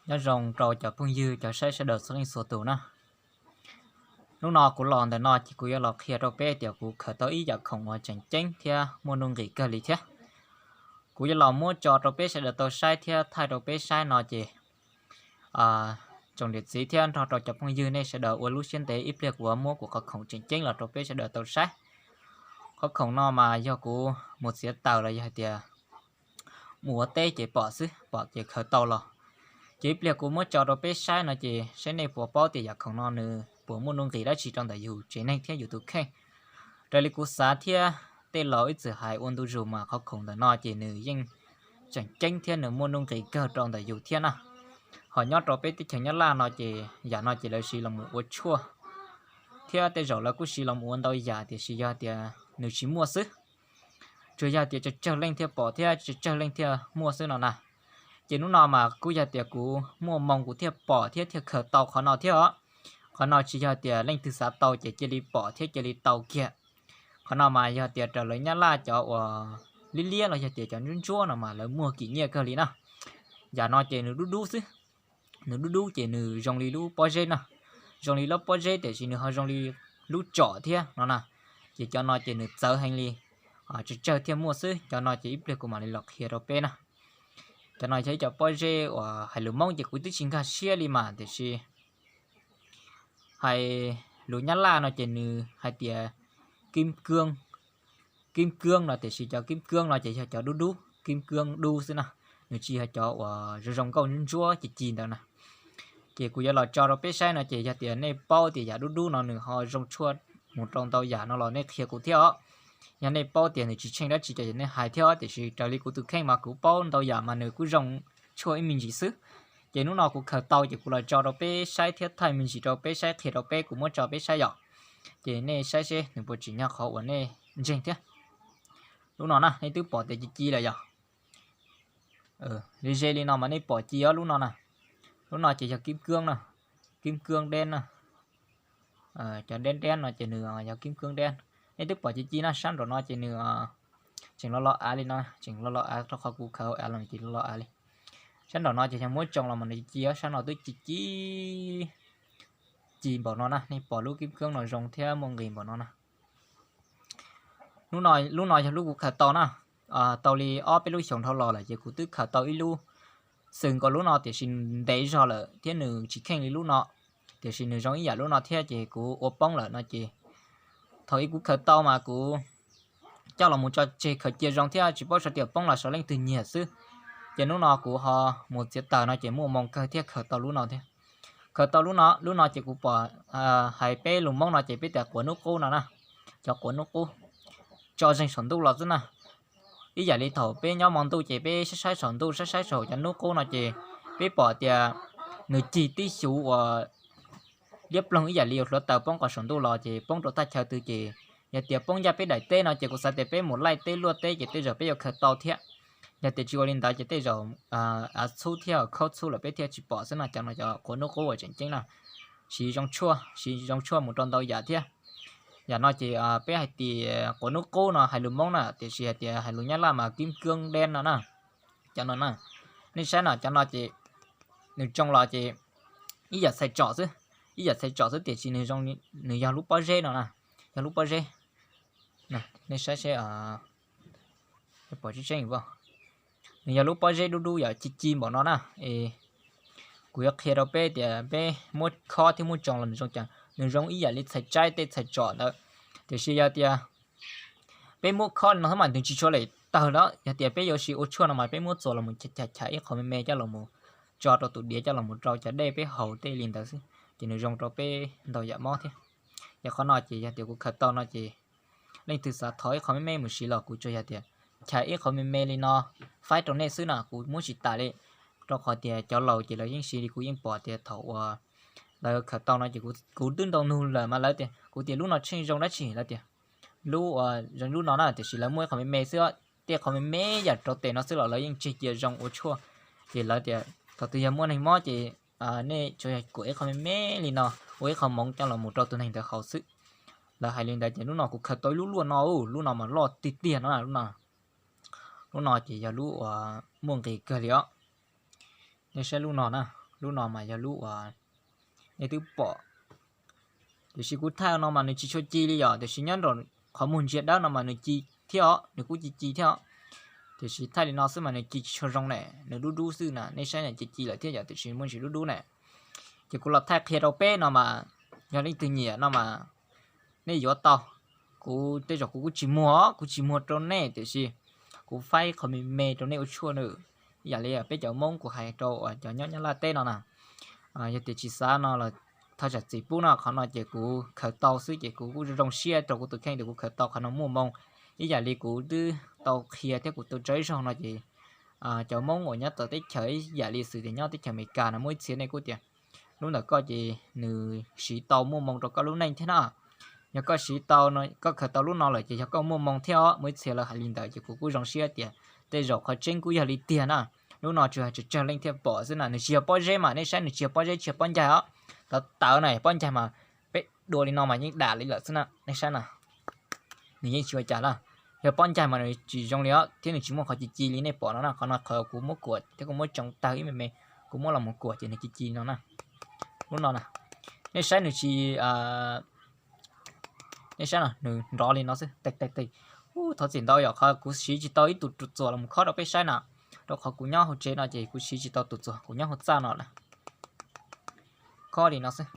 Nyob zoo rau cov phooj ywg cov saib sawv daws txhua leej txhua tus na. Hnub no kuv los ntawm no ces kuv yuav los qhia rau peb tias kuv khaws tau ib yam khoom uas tseem ceeb thiab muaj nuj nqis kawg li thiab. Kuv yuav los muab tso rau peb sawv daws tau saib thiab thaij rau peb saib no ces tsoom niam txiv thiab nrog rau cov phooj ywg nej sawv daws ua lub siab ntev ib pliag kuv yuav muab kuv qhov khoom tseem ceeb los rau peb sawv daws tau saib. Qhov khoom no mas yog kuv mus txiav taws los yog hais tias mus ua teb ces pom xwb, pom ces khaws tau los. Ces ib pliag kuv muab tso rau peb saib no ces saib nej puas paub tias yam khoom no nws puas muaj nuj nqis dab tsi rau ntawm yus tsev neeg thiab yus tus kheej. Raws li kuv xav thiab tej laus ib txwm hais ua ntu zus mas qhov khoom ntawm no ces nws yeej tseem ceeb thiab nws muaj nuj nqis kawg rau ntawm yus thiab na. Ho nyob rau peb teb chaws Nyab Laj no ces yam no ces lawv siv los mus ua tshuaj thiab tej zaum lawv kuj siv los mus ua ntau yam tiam sis yog tias nws tsis muaj xwb. Tsuas yog tias tsawg tsawg leej thiaj pom thiab tsawg tsawg leej thiaj muaj xwb no na. Ces hnub no mas kuj yog tias kuv muaj moo kuv thiaj pom thiab thiaj khaws tau qhov no thiab os. Qhov no tsis yog tias leej twg xav tau ces cia li pom thiab cia li tau kiag. Qhov no mas yog tias raws lawv Nyab Laj cov uas liab liab los yog tias cov ntsuab ntsuab no mas lawv muag kim nyiaj kawg li na. Yam no ces nws dub dub xwb. Nws dub dub ces nws zoo li lub pob zeb na. Zoo li lub pob zeb tiam sis nws ho zoo li lub tsom thiab no na. Ces cov no ces nws txawv heev li, tsawg tsawg thiaj muaj xwb. Cov no ces ib pliag kuv mam li los qhia rau peb na. Cov no yog ib co pob zeb uas hais lus Hmoob ces kuv twb tsis nkag siab li mas tiam sis hais lus Nyab Laj no ces nws hais tias kim koob, kim koob no tiam sis cov kim koob no ces yog cov dub dub, kim koob dub xwb na. Nws tsis yog cov uas zoo zoo nkauj ntsuab ntsuab ci ci ntawd na. Ces kuv yuav los tso rau peb saib no ces yog tias nej paub tias yam dub dub no nws ho zoo tshuaj mus rau ntau yam no los nej qhia kuv thiab os. Yog nej paub tias nws tsis tsheej dab tsi ces nej hais thiab os, tiam sis raws li kuv tus kheej mas kuv paub ntau yam mas nws kuj zoo tshuaj ib me ntsis xwb. Ces hnub no kuv khaws tau ces kuv los tso rau peb saib thiab thaij me ntsis rau peb saib qhia rau peb, kuv muab tso peb saib yom. Ces nej saib seb nws puas tsim nyog qhov uas nej ntseeg thiab. Lub no na nej twb pom tias ci ci lawm yom. Li ze li no mas nej pom ci os lub no na. Lub no ces yog kim koob na, kim koob deb na. Cov deb deb no ces nws yog kim koob deb. Nej twb pom ci ci na, sab nraum no ces nws tseem lo lo av li no, tseem lo lo av rau qhov kuv khaws av los ces lo lo av li. Sab nraum no ces yog muab tsoo los mas nws ci ci, sab no twb ci ci, ci npaum no na. Nej pom lub kim koob no zoo thiab muaj nqis npaum no na. Lub no yog lub kuv khaws tau na. Tau li ob peb lub xyoos dhau los lawm ces kuv twb khaws tau ib lub xws nkaus lub no tiam sis ntev zog lawm thiab nws tsis kheej li lub no. Tiam sis nws zoo ib yam lub no thiab ces kuv ua poob lawm no ces thaum ub kuv khaws tau mas kuv coj los mus tso tseg khaws cia zoo thiab tsis paub sawv tias poob los sawv leej twg nyiag xwb. Ces hnub no kuv ho mus txiav taws no ces muaj moo kawg thiab khaws tau lub no thiab. Khaws tau lub no, lub no ces kuv pom hais peb lus Hmoob no ces peb tias quav nub qub no na. Cov quav nub qub tso zeeg saum ntuj los xwb na. Ib yam li thaum peb nyob hmo ntuj ces peb saib saib saum ntuj, saib saib saum cov nub qub no ces peb pom tias nws cig tib xyuv uas liab ploog ib yam li hluav taws poob qos saum ntuj los ces poob rau thaj chaw twg ces yog tias poob ncaj peb daim teb no ces kuv xav tias peb mus laij teb luaj teb ces tej zaum peb yuav khaws tau thiab. Yog tias tsis ua li ntawd ces tej zaum av txhub thiab khaub txhub lawm peb thiaj tsis pom xwb no. Cov no cov quav nub qub uas tseem ceeb na, siv zoo tshuaj, siv zoo tshuaj mus rau ntau yam thiab. Yam no ces peb hais tias quav nub qub no hais lus Hmoob na, tiam sis hais tias hais lus Nyab Laj mas kim koob deb no na. Cov no na, nej saib no, cov no ces nws tsoo los ces ib yam txhais tsom xwb, ib yam txhais tsom xwb tiam sis nws zoo, nws yog lub pob zeb no na, yog lub pob zeb. Nej saib seb, pom tseeb tseeb, nws yog lub pob zeb dub dub yom, ci ci npaum no na. Es kuv yuav qhia rau peb tias peb muab khob thiab muab tsoo los nws zoo cas. Nws zoo ib yam li txhais tsaib tej txhais tsom ntawd, tiam sis yog tias peb muab khob li no xwb mas nws tsis tshua lem tawg lawm. Yog tias peb yuav siv ua tshuaj no mas peb muab txuas los mus chais chais ib qho me me coj los mus tso rau tus diav, coj los mus rau cov dej peb haus tej li ntawd xwb, ces nws zoo rau peb ntau yam mob thiab. Ces qhov no ces yog tias kuv khaws tau no ces leej twg xav thov ib qho me me mus siv los kuv tsuas yog tias chais ib qho me me li no faib rau nej xwb na, kuv muab tsis tas li. Rau qhov tias cov laus ces lawv yeej siv li, kuv yeej pom tias thaum uas lawv khaws tau no ces kuv twb ntaus nug lawm mas lawv tias, kuv tias lub no tsheej zoo dab tsi, lawv tias lub uas zoo lub no na, tiam sis lawv muaj ib qho me me xwb, tej qho me me yam rau tes no xwb los lawv yeej tseg cia zoo ua tshuaj. Ces lawv tias thaum twg yog muaj neeg mob ces nej tsuas yog kuam ib qho me me li no, ua ib qho moov coj los mus rau tus neeg ntawd haus xwb. Lawv hais li ntawd ces lub no kuv khaws tau ib lub luaj no, lub no mas loj tiag tiag no, lub no, lub no ces yog lub uas muaj nqis kawg li os. Nej saib lub no na, Lub no mas yog lub uas nej twb pom. Tiam sis kuv thaij no mas nws tsis tshua ci li yom, tiam sis nyob nraum qhov muag ntsia dawb no mas nws ci thiab os, nws kuj ci ci thiab os. Tiam sis thaij li no xwb mas nws ci tsis tshua zoo ne, nws dub dub xwb na, nej saib na, ci ci lawm thiab yom, tiam sis muaj ntsis dub dub ne. Ces kuv los thaij qhia rau peb no mas, yog leej twg nyiam no mas nej yuav tau. Kuv tej zaum kuv kuj tsis muag, kuv tsis muag rau nej, tiam sis kuv faib qhov me me rau nej ua tshuaj na. Ib yam li peb cov Hmoob, kuv hais rau uas cov nyob Nyab Laj teb no na, yog tias tsis xav no los thov zam txim pub no, qhov no ces kuv khaws tau xwb ces kuv kuj zoo siab rau kuv tus kheej tias kuv khaws tau qhov no muaj moo. Ib yam li kuv twb tau qhia thiab kuv tau tso ib zaug no ces cov Hmoob uas nyob txawv teb chaws ib yam li xws tias nyob teb chaws Amelikas no muaj ib txhia nej kuj tias lub ntawm koj ces nws siv tau muaj moo rau koj lub neej thiab na. Yog koj siv tau, koj khaws tau lub no lawm ces yog koj muaj moo thiab os. Muaj ib txhia lawv hais li ntawd ces kuv kuj zoo siab tias tej zaum qhov tseeb kuj yog li tiag na. Lub no tsuas hais tsawg tsawg leej thiaj pom xwb na, nws tsis yog pob zeb mas nej saib, nws tsis yog pob zeb, tsis yog pob ncaig os. Tawv tawv na, pob ncaig mas peb dua li no mas yeej dam li lawm xwb na, nej saib na. Nws yeej tsis ua cas na. Yog pob ncaig mas nws tsis zoo li os, thiab nws tsis muaj qhov ci ci li nej pom no na. Qhov no qhov kuv muab kuam thiab kuv muab tsoo tawg ib me me, kuv muab los mus kuam ces nws ci ci no na. Lub no na, nej saib nws tsis, nej saib no, nws nrov li no xwb, teg teg teg. Thov txim ntau yom, qhov kuv siv tsis tau ib tug tus txuas los mus khob rau peb saib na, rau qhov kuv nyob hauv tsev no ces kuv siv tsis tau tus txuas, kuv nyob hauv txaj no lawm. Khob li no xwb,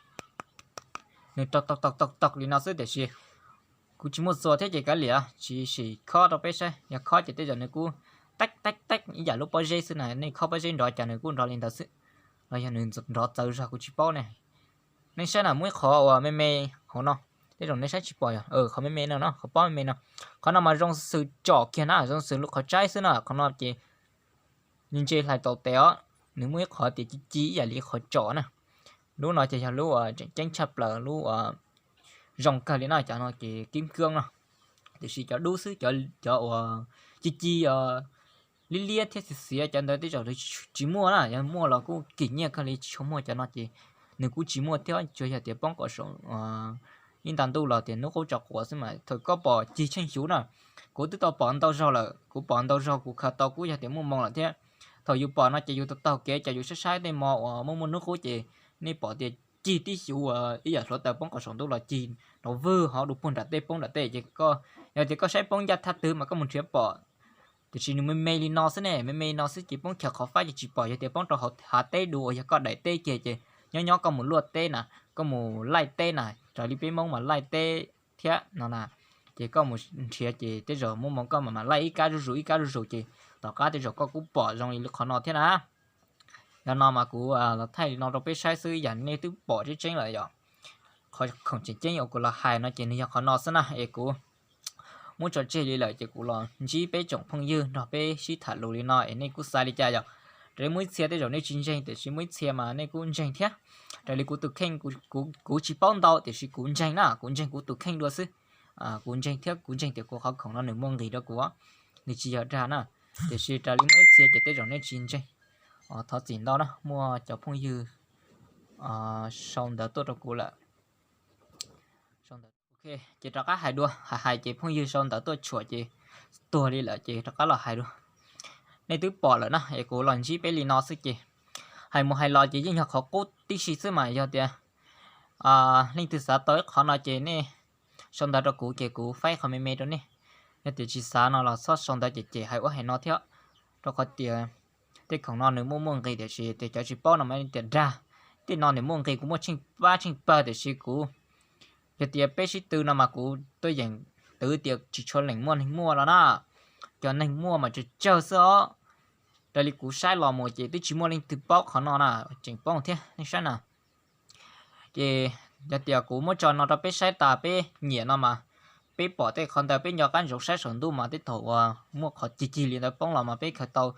nws rau tau tau tau tau li no xwb, tiam sis kuv tsis muaj txuas thiab ces kav liam, tsis sim khob rau peb saib. Yog khob ces tej zaum nws kuj teb teb teb ib yam lub pob zeb xwb na, nej khob pob zeb nrov cas nws kuj nrov li ntawd xwb, los yog nws nrov txawv zog kuv tsis paub ne. Nej saib na, muaj ib qhov uas me me hauv no, tej zaum nej saib tsis pom yog qhov me me no, qhov pob me me no. Qhov no mas zoo xws tsom kiag na, zoo xws lub qhov tsaib xwb na. Qhov no ces nws ntse hlais tau tes os, nws muaj ib qhov tias ci ci ib yam li qhov tsom na. Lub no ces yog lub uas tseem ceeb tshaj plaws, lub uas zoo kawg li na, cov no ces kim koob no. Tiam sis cov dub xwb, cov uas ci ci liab liab thiab xiav xiav cov ntawd tej zaum tsis muaj na, yog muaj los kuj kim nyiaj kawg li, tsis tshua muaj. Cov no ces nws kuj tsis muaj thiab, tsuas yog tias poob kom saum ib nta ntuj los tias hnub qub tso quav xwb mas thaum koj pom cig tsheej xyuv na. Kuv twb tau pom ntau zaug lawm, kuv pom ntau zaug kuv khaws tau kuj yog tias muaj moo lawm thiab. Thaum yus pom no ces yus taug taug kev ces yus saib saib tej mo uas muaj muaj hnub qub ces nej pom tias cig tib xyuv uas ib yam hluav taws poob kom saum ntuj los cig nrov vwg hov du puag nram tej poob nram tej ces koj, yog tias koj saib poob ncaj thaj twg mas koj mus nrhiav pom. Tiam sis nws me me li no xwb ne, me me li no xwb ces poob chaws qhov fab ces tsis pom. Yog tias poob rau hauv hav teb dua uas yog koj daim teb kiag ces nyob nyob koj mus luaj teb na, koj mus laij teb na, raws li peb Hmoob mas laij teb thiab no na, ces koj mus nrhiav ces tej zaum muaj moo koj mam mam laij ib kab zuj zus ib kab zuj zus ces tom qab tej zaum koj kuj pom zoo li qhov no thiab na. Yog no mas kuv los thaij li no rau peb saib xwb, yam nej twb pom tseeb tseeb lawm yom. Qhov khoom tseem ceeb uas kuv los hais no ces nws yog qhov no xwb na, es kuv muab tso tseg li lawm ces kuv los ntsib peb tsoom phooj ywg nrog peb sib tham lus li no es nej kuj xav li cas yom. Raws li muaj ib txhia tej zaum nej tsis ntseeg, tiam sis muaj ib txhia mas nej kuj ntseeg thiab. Raws li kuv tus kheej, kuv tsis paub ntau tiam sis kuv ntseeg na, kuv ntseeg kuv tus kheej dua xwb. Kuv ntseeg thiab kuv ntseeg tias kuv qhov khoom no nws muaj nqis rau kuv, nws tsis yog dag na. Tiam sis raws li muaj ib txhia ces tej zaum nej tsis ntseeg. Thov txim ntau na, muaj cov phooj ywg sau ntawv tuaj rau kuv lawm. Ces rov qab hais dua, hais hais ces phooj ywg sau ntawv tuaj tshuam ces tuag li lawm ces rov qab los hais dua. Nej twb pom lawm na, es kuv los ntsib peb li no xwb ces hais mus hais los ces yeej yog qhov qub tib si xwb mas. Yog tias leej twg xav tau ib qhov no ces nej sau ntawv rau kuv ces kuv faib qhov me me rau nej. Yog tias tsis xav no los txhob sau ntawv ces ces hais ua hais no thiab, rau qhov tias tej khoom no nws muaj muaj nqis tiam sis tias cov tsis paub no mas tias dag. Tej no nws muaj nqis, kuv muaj tsheej pab tsheej pawg tiam sis kuv, yog tias peb sib tw no mas kuv tuaj yeem twv tias tsis tshua lees muaj neeg muaj los na. Cov neeg muaj mas tsawg tsawg xwb os. Raws li kuv saib los mus ces twb tsis muaj leej twg paub qhov no na, tseem paub thiab nej saib na. Ces yog tias kuv muab tso no rau peb saib tas peb nyiam no mas peb pom tej qhov ntawd peb nco qab ntsoov saib saum ntuj mas tej thaum uas muaj qhov cig cig li ntawd poob los mas peb khaws tau.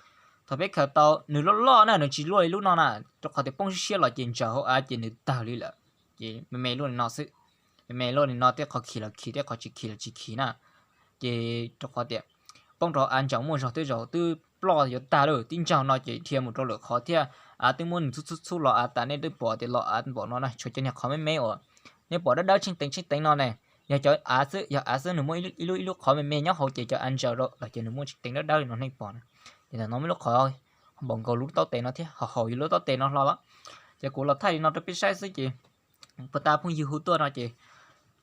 Thaum peb khaws tau nws loj loj na, nws tsis luaj li lub no na, rau qhov tias poob siab siab los ces ntsaws hauv av ces nws tawg li lawm. Ces me me luaj li no xwb, me me luaj li no tej qhov khi los khi, tej qhov tsis khi los tsis khi na. Ces rau qhov tias poob rau av ntsaws muaj zog tej zaum twb ploj yuav tag lawm, tib ntsaug no ces dhia mus rau lwm qhov thiab. Av twb muab nws txhub txhub txhub los av tas, nej twb pom tias los av npaum no na, tshuav cov niag qhov me me uas nej pom dawb dawb tsheej teev tsheej teev no ne, yog cov av xwb, yog av xwb nws muaj ib lub ib lub qhov me me nyob hauv ces cov av ntsaws rau los ces nws muaj tsheej teev dawb dawb li no nej pom na. Ces ntawm no muaj lub qhov npaum nkaus lub taub tes no thiab ho haum yus lub taub tes no hlo los. Ces kuv los thaij li no rau peb saib xwb ces puag ta phooj ywg hu tuaj no ces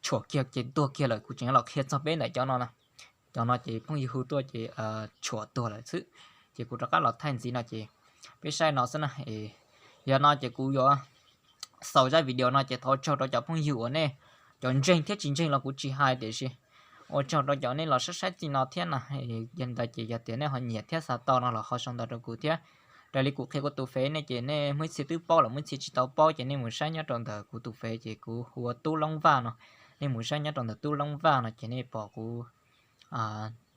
tshuam kiag ces tuag kiag lawm. Kuv tseem los qhia txog peb ntawm cov no na. Cov no ces phooj ywg hu tuaj ces tshuam tuag lawm xwb. Ces kuv rov qab los thaij ntxiv no ces peb saib no xwb na. Yog no ces kuv yuav xaus zaj video no ces thov ua tsaug rau cov phooj ywg uas nej cov ntseeg thiab tsis ntseeg los kuv tsis hais tiam sis ua tsaug rau cov nej los saib saib txij no thiab no. Yog ntawd ces yog tias nej ho nyiam thiab xav tau no los ho sau ntawv rau kuv thiab. Raws li kuv qhia kuv tus fev nej ces nej muaj ib txhia twb paub los muaj ib txhia tsis tau paub ces nej mus saib nyob rau ntawm kuv tus fev ces kuv hu ua Tub Loob Vaj no. Nej mus saib nyob rau ntawm Tub Loob Vaj no ces nej pom kuv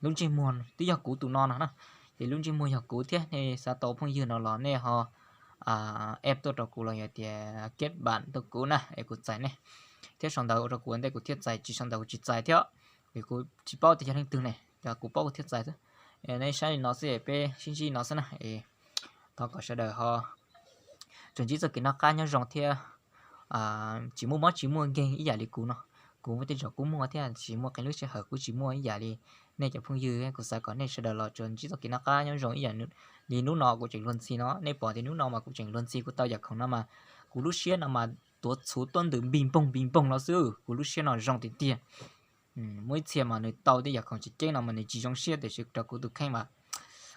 lub ntsej muag twb yog kuv tus no no na. Ces lub ntsej muag yog kuv thiab nej xav tau phooj ywg no los nej ho add tuaj rau kuv los yog tias kết bạn tuaj kuv na es kuv txais nej. Thiab sau ntawv ua rau kuv ua ntej kuv thiaj txais, tsis sau ntawv kuv tsis txais thiab. Vim kuv tsis paub tias yog leej twg ne, yog kuv paub kuv thiaj txais xwb. Nej saib li no xwb es peb sib ntsib li no xwb na. Thov kom sawv daws ho tsuas ntsib txoj kev noj qab nyob zoo thiab tsis muaj mob tsis muaj nkeeg ib yam li kuv no. Kuv muaj tej zaum kuj muaj thiab tsis muaj qee lub sij hawm kuj tsis muaj ib yam li nej cov phooj ywg. Kuv xav kom nej sawv daws los tsuas ntsib txoj kev noj qab nyob zoo ib yam li hnub no kuv tseem luag ntxhi no. Nej pom tias hnub no mas kuv tseem luag ntxhi kuv tau yam khoom no mas kuv lub siab no mas tuav txhuv tuab ntws npig npoog npig npoog no xwb, kuv lub siab no zoo tiag tiag. Muaj ib txhia mas nws tau tej yam khoom tseem ceeb no mas nws tsis zoo siab tiam sis rau kuv tus kheej mas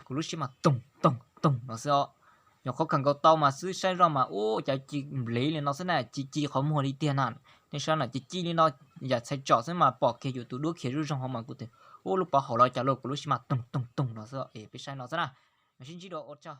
kuv lub siab mas toog toog toog no xwb os. Nyuam qhuav khaws nkaus tau mas xwb saib zoj mas ub cas ci nplev li no xwb na, ci ci qhov muag li tiag na. Nej saib no ci ci li no, yam txhais tsom xwb mas pom kiag yus tus duab khiav zuj zus hauv mas kuv tias ub lub pov haum los cas los kuv lub siab mas toog toog toog no xwb es peb saib no xwb na. Mas sib ntsib dua ua tsaug.